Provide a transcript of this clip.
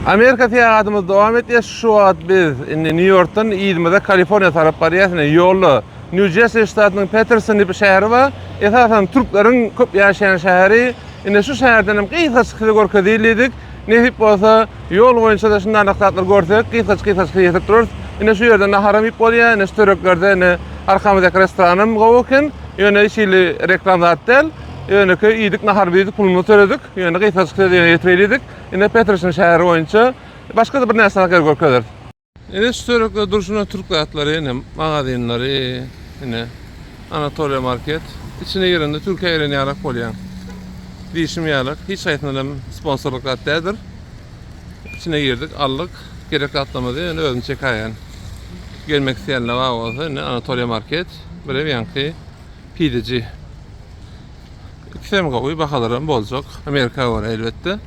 Amerika syýahatymyz dowam etýär. Şu wagt biz indi Nýu-Ýorkdan yzymyza Kaliforniýa tarap barýas. Indi ýolda Nýu-Jersi ştatynyň Peterson diýip bir şäheri bar. Esasan türkleriň köp ýaşaýan şäheri. Indi şu şäherden hem gysgaçyk size görkezeli diýdik. Nesip bolsa, ýol boýunça-da şundanrak zatlar görsek, gysgaçyk-gysgaçyk size ýetirip durarys. Indi şu ýerde naharam iýip bolýar. Indi şu töwereklerde indi arkamyzdaky restoranam gowy eken. Ýöne hiç hili reklam zat däl. Ýönekeý iýdik, naharymyzy iýdik, pulumyzy töledik. Ýöne gysgajyk size ýene ýetireýli diýdik. Indi Peterson şäheri boýunça başga-da birnäçe zat ýer görkezeris. Ine şu töwerekde durşuna türk zatlary, ine magazinleri, ine Anatoliýa market. Içine girende Türkiýä giren ýalak bolýaň. Diýşim ýalak, hiç haýsyndan hem sponsorlyk zat däldir. Içine girdik, aldyk. Gerek zatlarymyzy indi özüm çekäýen. Gelmek isleýänler bar bolsa, ine Anatoliýa market, birem ýaňky pideci. Ikisem gowy, bahalaram boljak. Amerika görä elbetde.